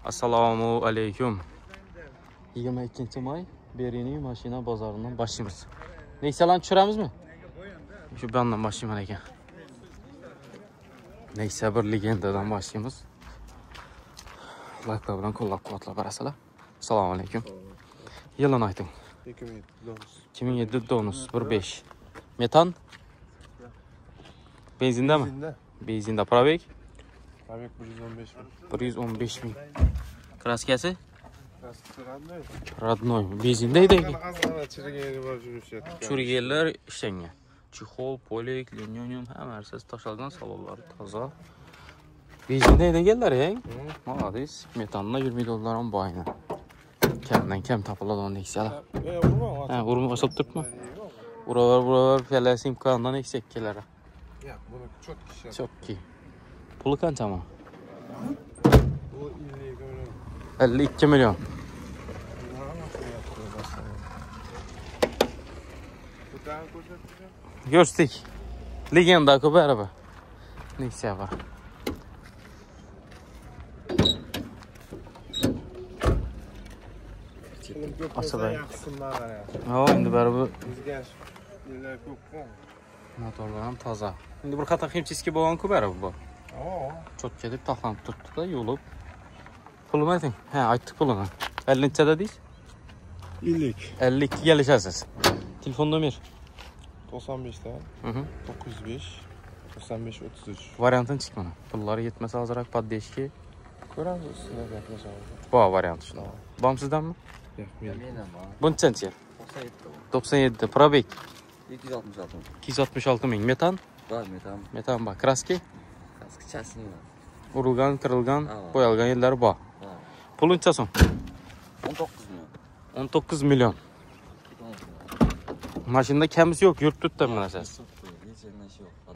Assalomu alaykum. 22 may Beriniy mashina bozoridan boshlaymiz. Nexia tushiramizmi? Shu bandan boshlayman ekan. Nexia bir legendadan boshlaymiz. Likelar bilan qo'llab-quvvatlab borasizlar. Assalomu alaykum. Yilini ayting. 2007 Donus. 2007 Donus 1.5. Metan? Benzindami? Benzinda. Benzinda. Probeg? Probeg 115 ming. 115 ming. Kraskasi? Kraskasi родной. Родной. Benzinda edi. Ozgina chirigan bor jurishyapti. Chiriganlar ishlangan. Chexol, polik, linyon hamma narsasi tashalgan, salonlari toza. Benzinda eganlar, eng. Молодец. Metanda 20 dollar ham bor aynan. Kamdan kam topiladi Nexia'lar. Urma. Ha, urma ochilib turibmi? Uraver, felasi imkondan Nexia kelar. Ya, buni cho'tki ishlab. Cho'tki. Puli qanchami? Bu 52 million. 52 million. Ko'rsatdik. Legenda-ku baribir. Nexia bor. Aslida. Ha, endi baribir yillar ko'p-ku. Motorlar ham toza. Endi bir qator ximchiski bo'lgan-ku baribir bu. Cho'tka deb taxlanib turibdi-da, yo'lib. Pulini ayting. Ha, aytdik pulini. 50 necha dedingiz? 50. 52 kelishasiz. Telefon nomer 95 dan 905 95 33. Variantini chiq mana. Pullari yetmasa ozroq poddeshki ko'ramiz, ustida gaplashamiz. Bor variant shunda. Bormi sizdanmi? Yo'q, mendan bor. Buncha-chi? 97. 97. Probeg 266 ming. 266 ming. Metan? Bor, metan. Metan bor. Kraski? Kraski chasni bor. Urilgan, kirilgan, bo'yalgan yerlari bor. Puli necha so'm? 19 million. 19 million. Mashinada kamisi yo'q, yurib turibdi hamma narsasi.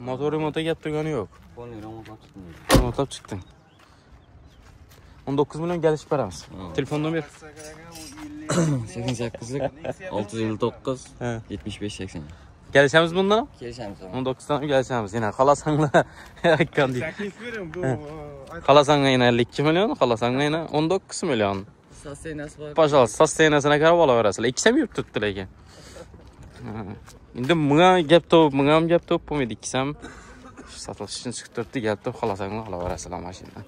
Motor remontga gap turgani yo'q. Polni remontlab chiqdim. Remontlab chiqding. 19 million kelishib beramiz. Telefon nomer 88 659 75 80. Kelishamiz bundan? Kelishamiz. 19 dan kelishamiz. Yana xolasanglar aytgan deydi. Taklif bering bu. Xolasanglar yana 52 million, xolasanglar yana 19 million. Sostenasi bor. Пожалуйста, sostenasini qarab olaverasizlar. Ikkisi ham yurib turibdi lekin. Endi bunga gap topib, bunga ham gap topib bo'lmaydi. Ikkisi ham sotilish uchun chiqib turibdi, gap topib xolasanglar olaverasizlar mashina.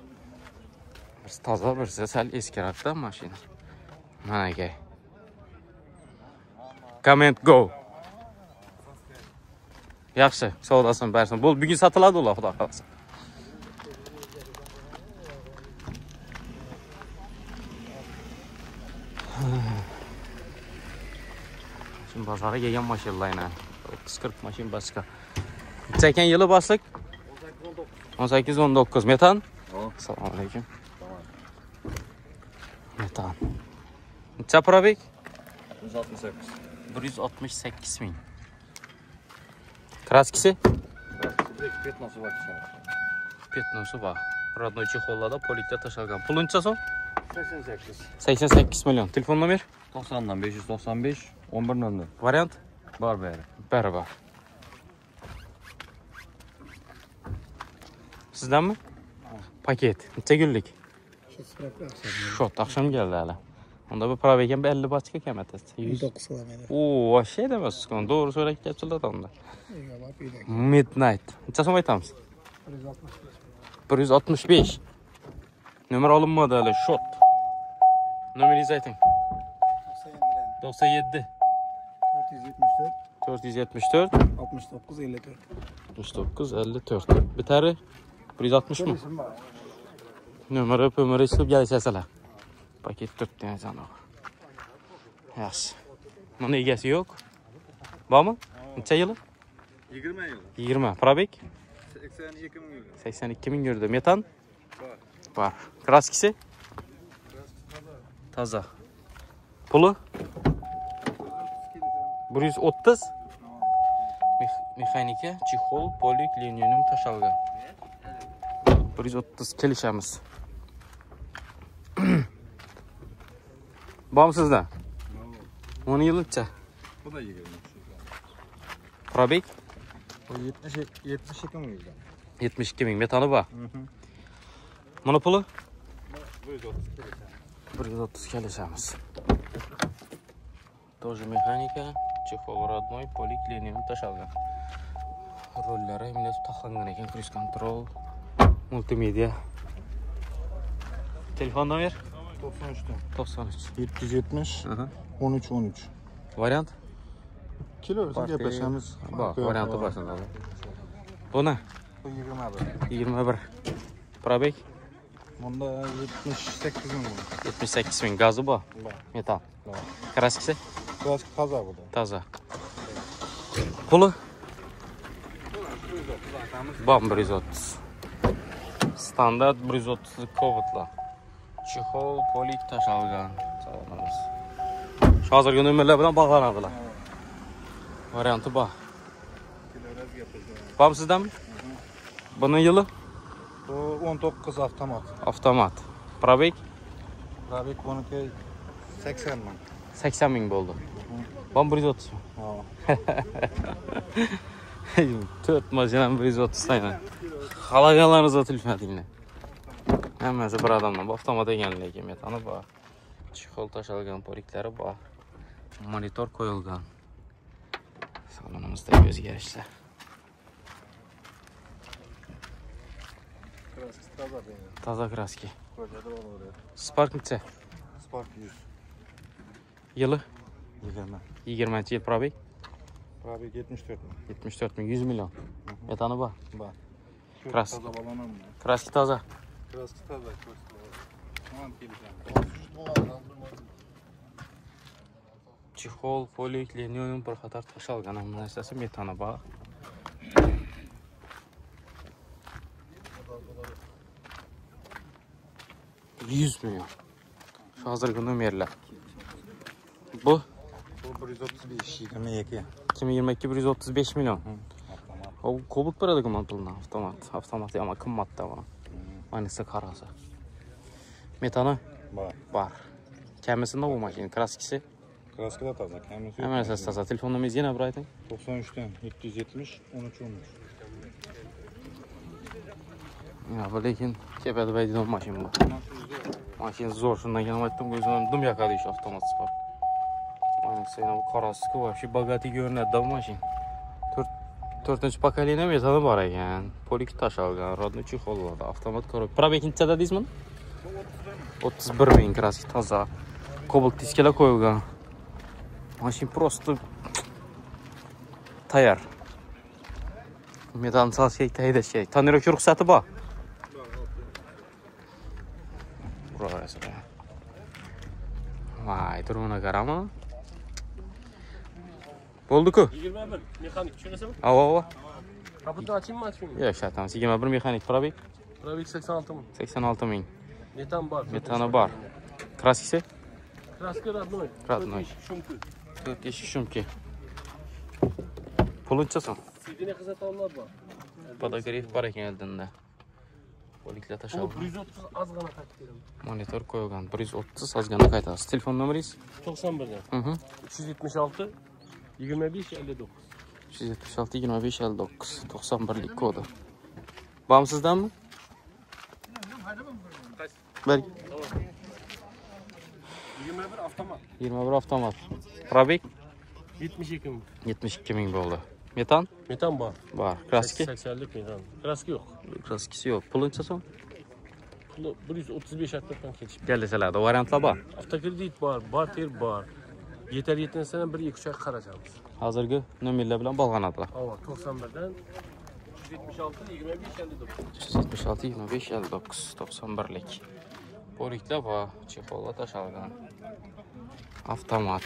Birisi toza, birisi sal eskiroqda mashina. Mana aka. Comment go. Yaxshi, savdosini bersin. Bo'l, bugun sotiladi ular, xudo xolasa. Şimdi bozorga kelgan mashinalar yana 30-40 mashina boshqa. Necha ekan yili boshliq? 18-19. Metan? Assalomu alaykum. Metan. Necha probeg? 168. 168 ming. Kraskisi? Petnosi bor. Petnosi bor. Родной chexollarda polikda tashalgan. Puli necha so'm? 88. 88 million. Telefon nomer? 90 595 11 00. Variant? Bor bari. Bari bor. Sizdanmi? Paket. Necha kunlik? Shot oqshom keldi hali. Unda bu probeg ham 50 bachka kam atasi. 109 kilometr. O, vashshay emas. To'g'ri so'rab kelibsizlar unda. Midnight. Necha so'm aytamiz? 165. Nomer olinmadi hali. Shot. Nomeringizni ayting. 97 474 474 69 54 69 54. Bitari 160 mı? Nomeri pömeri chiqib kelishasizlar. Paket turibdi janob. Yaxshi. Buni egasi yo'q. Bormi? Necha yili? 20 yil. 20. Probeg? 82 ming yurdi. 82 ming yurdi. Metan? Bor. Bor. Kraskisi? Toza. Puli? 130. Mexanika, chexol, polik, linyonim tashalgan. 130 kelishamiz. Bormi sizda? 10 yilcha. Bu da 20. Probeg? 72 ming yurdi. 72 ming. Metani bor. Buni puli? 130 kelishamiz. Тоже mexanika, чехол родной, polik liniyani tashalgan. Rollari emlab taxlangan ekan, cruise control, multimedia. Telefon nomer? 93 93 770 13 13. Variant? Kelaversin, gaplashamiz. Bor, varianti bor shunda. Buni? Bu 21. 21. Probeg? Bunda 78 ming. 78 ming. Gazi bor? Bor. Metal. Bor. Kraskisi? Kraski toza bu da. Toza. Puli? Bor 130. Standart 130 Cobalt. Чехол, polik tashalgan. Salonimiz. Shu hozirgi nomerlar bilan bog'lanadilar. Varianti bor. Bormi sizdanmi? Buni yili? Bu 19 avtomat. Avtomat. Probeg? Probeg buniki 80 ming. 80 ming bo'ldi. Bom 130 ming. Ha. 4 mashinam 130 taynan. Xalaganlaringizni telefon. Hammasi bir odamdan. Bu avtomat ekan lekin metani bor. Чехол tashalgan, poliklari bor. Monitor qo'yilgan. Salonimizdagi o'zgarishlar. Kraski toza deydi. Toza kraski. Spark necha? Spark 100. Yili? 20. 20-yil probeg? Probeg 74 ming. 74 ming, 100 million. Metani bor? Bor. Kraski. Kraski toza. Kraski toza. Tamam, Чехол, polik, linion bir qator tashalgan hamma narsasi metani bor. $100 million. Shu hozirgi nomerlar. Bu? Bu 135 22. 2022 135 million. O Cobalt beradi qimmat puldan avtomat. Avtomat ama qimmatda bu. Aynisi qarasa. Metani? Bor. Bor. Kamisida bu mashina, kraskisi? Kraski da toza, kamisi. Hamma narsasi toza. Telefon nomeringizni yana bir ayting. 93 dan 770 13 13. Ya bu lekin kepadi baydigan mashina bu. Mashina zo'r, shundan keyin aytdim, o'zim dum yoqadi ish avtomat Spark. Ayniqsa yana bu qorasi-ku, вообще богатый ko'rinadi bu mashina. 4-chi pokoleniya metani bor ekan. Polik tashalgan, rodniy чехолlarda, avtomat korobka. Probeg necha dedingizmi? 31 ming, kraski toza. Cobalt diskalar qo'yilgan. Mashina просто tayyor. Metalni solish kerak, haydash kerak. Tonirovka ruxsati bor. Vay, turmuna qarama. Bo'ldi-ku. 21 mexanik tushunasanmi? Ava, ava. Kaputni ochaymi, ochmaymi? Yo'q, shart. 21 mexanik probeg. Probeg 86 ming. 86 ming. Metan bor. Metani bor. Kraskisi? Kraska rodnoy. Rodnoy. Shumki. 4 eshik shumki. Puli necha so'm? Sidini qizatonlar bor. Podogrev bor ekan oldinda. Poliklar tashalgan. 130 ozgina qaytib beraman. Monitor qo'yilgan. 130 ozgina qaytasiz. Telefon nomeringiz? 91 dan. 376 25 59. 376 25 59 91lik kodi. Bormi sizdanmi? Berk. 21 avtomat. 21 avtomat. Probeg? 72 ming. 72 ming bo'ldi. Metan? Metan bor. Bor. Kraski? 80lik metan. Kraski yo'q. Kraskisi yo'q. Puli necha so'm? Puli 135 atrofdan ketishib. Kelishadi. Variantlar bor. Avtokredit bor, barter bor. Yetar yetmasadan 1-2 oy qarashamiz. Hozirgi nomerlar bilan bog'lanadilar. Ava, 91 dan 376 25 59. 376 25 59 91lik. Poliklar bor, chexollar tashalgan. Avtomat.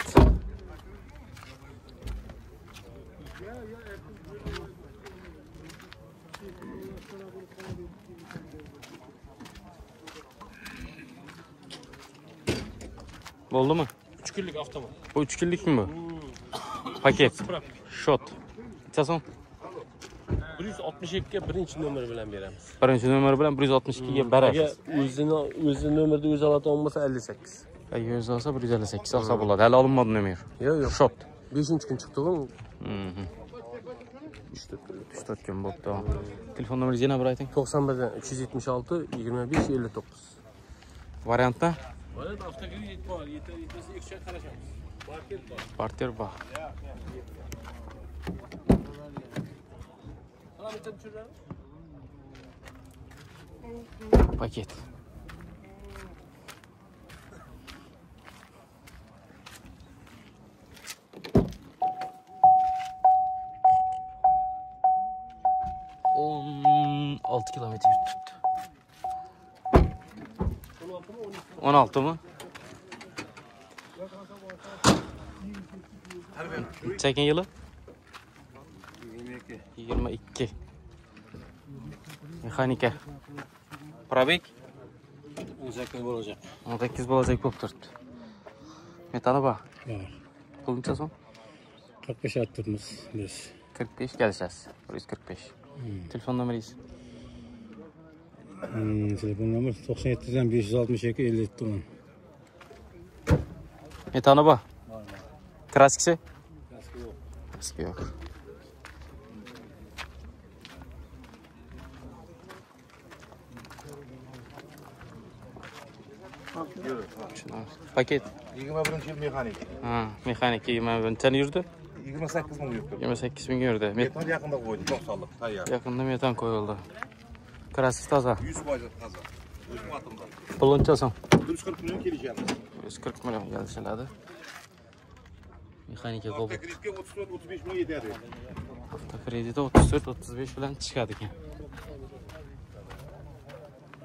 Bo'ldimi? 3 kunlik avtomat. Bu 3 kunlikmi bu? Paket. Shot. Necha so'm? 162 ga birinchi nomer bilan beramiz. Birinchi nomer bilan 162 ga berasiz. Agar o'zini nomerda o'zi oladigan bo'lsa 58. Agar o'zi olsa 158 olsa bo'ladi. Hali olinmadi nomer. Yo'q, yo'q. Shot. 5-kun chiqdi-ku. 3-4 kun bo'libdi. Telefon nomeringizni yana bir ayting. 91 dan 376 25 59. Variantda? Variant avtokredit bor, yetar yetmasa ikki qarashamiz. Barter bor. Barter bor. Paket. 16 kilometre tuttu. 16 mı? Çekin yılı? 22. 22. Mexanika. Probek? 18 bo'lajak. 18 bo'lajak bo'lib turibdi. Metali bor. Bor. Pul necha so'm? 45 aytibmiz biz. 45 kelishasiz. 145. Telefon nomeringiz? Telefon nomer 97 562 57 10. Metani bor. Bor. Kraskisi? Kraski yo'q. Kraski yo'q. Paket. 21 yil mexanik. Ha, mexanik 21. Necha yurdi? 28 ming yurdi. 28 ming yurdi. Metan yaqinda qo'ydi, 90lik tayyor. Yaqinda metan qo'yildi. Kraski toza. 100% toza. O'zim otimdan. Pul necha so'm? 140 million kelishamiz. 140 million kelishiladi. Mexanika ko'p. Avtokreditga 34-35 million yetadi. Avtokrediti 34-35 bilan chiqadi ekan.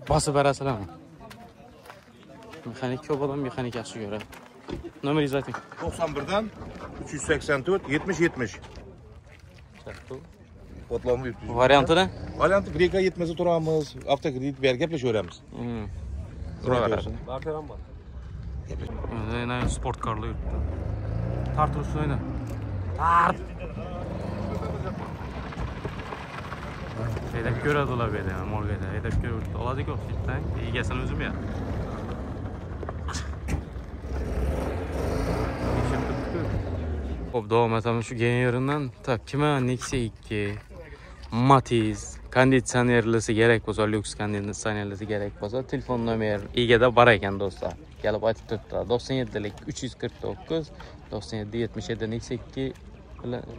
Bosib berasizlarmi? Mexanik ko'p odam mexanik yaxshi ko'radi. Nomeringizni ayting. 91dan 384 70 70. Kodlama yurtdi. Variantini? Varianti greka yetmasa turamiz, avtokredit ber gaplashaveramiz. Turaveradi. Barter ham bor. Endi sport karlar yuribdi. Tart ursin o'yna. Tart. Haydab ko'radi ular bu yerda, molgada. Haydab ko'rib oladi-ku o'xshaydi. Egasini o'zimi ya? Hop, davom etamiz shu yerinden. Tak, kime Nexia 2, Matiz, konditsionerlisi kerak bo'lsa, lyuks konditsionerlisi kerak bo'lsa, telefon nomer egada bor ekan do'stlar. Kelib aytib turibdilar. 97lik 349 97 77 Nexia 2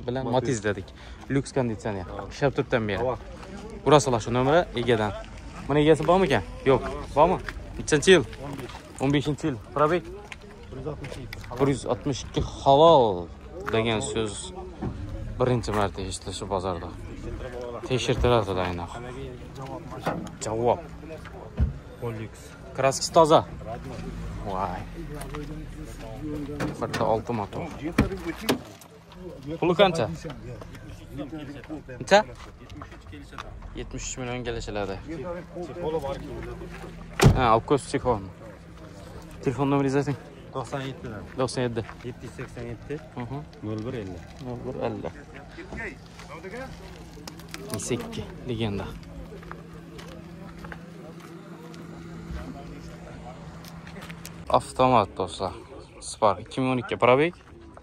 bilan Matiz dedik. Lyuks konditsioner. Ishlab turibdan beri. Urasizlar shu nomeri egadan. Buni egasi bormi ekan? Yo'q. Bormi? Nechinchi yil? 15. yil. Probek 162 halol degan so'z birinchi marta eshitilishi bozorda. Tekshirtiradi aynan. Javob. Kraskisi toza. Voy. 1.6 motor. Puli qancha? Necha? 73 million kelishiladi. Ha, olib chexol. Telefon nomeringizni ayting. 97'dan. 97. 787. 0150. 0150. 8 legenda. Avtomat do'stlar. Spark 2012 probek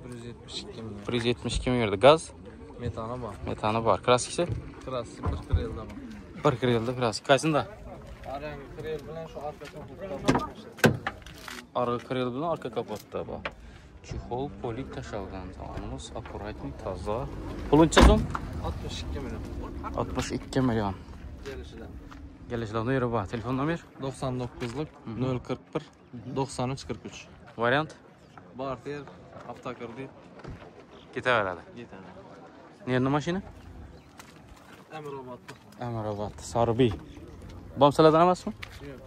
172 ming. 172 ming yurdi. Gaz? Metani bor. Metani bor. Kraskisi? Kraskisi bir krelda bor. Bir krelda kraska. Qaysinda? Arang krel bilan shu orqa kapotda. Arka krel bilan orqa kapotda bor. Chexol polik tashalgan. Zamonimiz akkuratniy, toza. Pul necha so'm? 62 million. 62 million. Kelishiladi. Kelishiladi yeri bor. Telefon nomer 99lik 041 93 43. Variant? Barter, avtokredit ketaveradi. Ketadi. Nerni mashina? Amirobodda. Amirobod, Saribiy. Bomsalardan emasmi? Yo'q.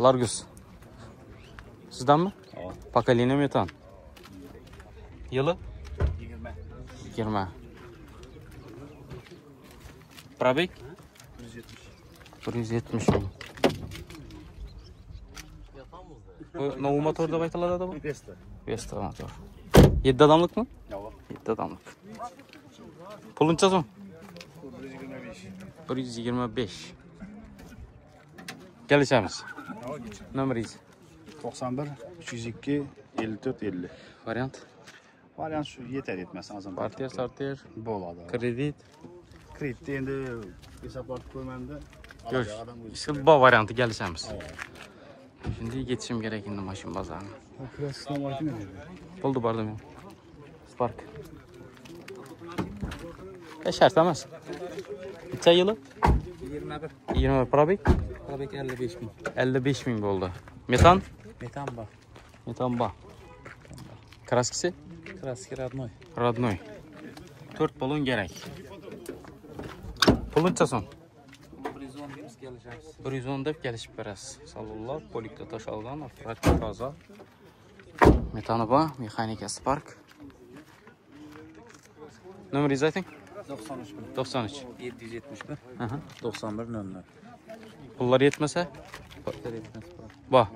Largus. Sizdanmi? Pokoleniya metan. Yılı? 20. 20. Probek? 170. 170 ming. Bu nova motor deb aytiladi bu? Vesta. Vesta motor. 7 adamlık mı? Yo'q. 7 adamlık. Pul necha so'm? 125. 125. Kelishamiz. Nomeringiz? 91 302 54 50. Variant? Variant shu yetar yetmas azam. Barter, sarter bo'ladi. Kredit. Kreditni endi hisoblab ko'rmanda. Görüş. İşte bu variantı gelişemiz. Şimdi yetişim gerek indi maşın bazarına. Oldu bardım. Spark. Şart emas. Necha yılı? 21. 21 probik? Probik 55 ming. 55 ming bo'ldi. Metan? Metan bor. Metan bor. Kraskisi? Kraski родной. Родной. 4 balon kerak. Puli necha so'm? 110 deymiz, kelishamiz. 110 deb kelishib berasiz. Salonlar polikda tashalgan, apparat toza. Metani bor, mexanika Spark. Nomeringizni ayting. 93. 93. 771. 91 00. Pullar yetmasa? Pullar yetmasa. Bor.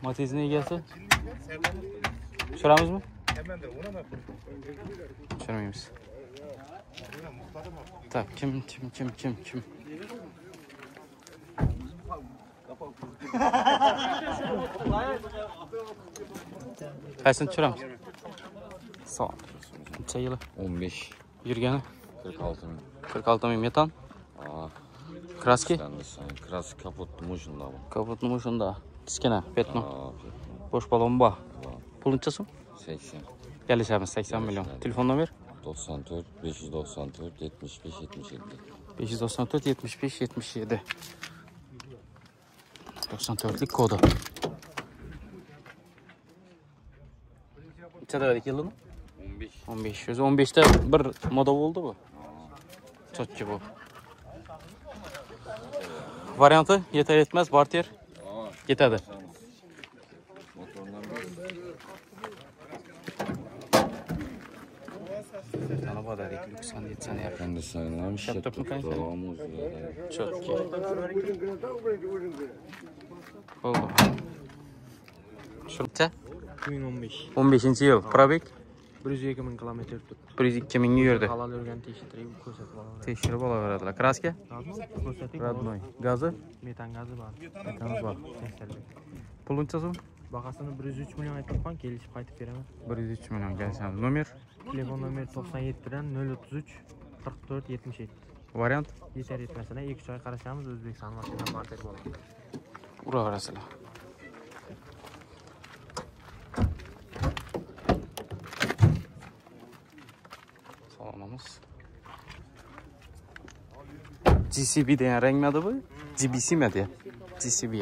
Matizning egasi? Tushiramizmi? Tushirmaymiz. Tak, kim? Qaysini tushiramiz? Soat. Necha yili? 15. Yurgani? 46 ming. 46 ming metan? Kraski? Kraski kapot muşunda bu. Kapot muşunda. Kichkina, petno. Boş balon bor. Pul necha so'm? 80. Kelishamiz 80 million. Telefon nomer? 94 594 75 77. 594 75 77. 94'lik kodu. Necha dedik yilini? 15. 15. O'zi 15'te bir moda bo'ldi bu. Chotki bu. Variantı yeter yetmez barter yetadi. Mana bu dedik lüks konditsioner. Konditsioner Chotki. Bo'ldi. Shuncha? 2015. 15-yil. Probek? 102 ming kilometr yurdi. 102 ming yurdi. Halol yurgan tekshirib ko'rsatib olaveradi. Tekshirib olaveradilar. Kraska? Ko'rsating. Родной. Gazi? Metan gazi bor. Metan bor. Tekshirdik. Pul necha so'm? Bahosini 103 million aytyapman, kelishib qaytib beraman. 103 million kelishamiz. Nomer? Telefon nomer 97 dan 033 44 77. Variant? Yetar yetmasina 2-3 oy qarashamiz, O'zbekiston mashina barter bo'ladi. Uraverasizlar. Salonimiz. GCB degan rangmidi bu? GBC midi? GCB.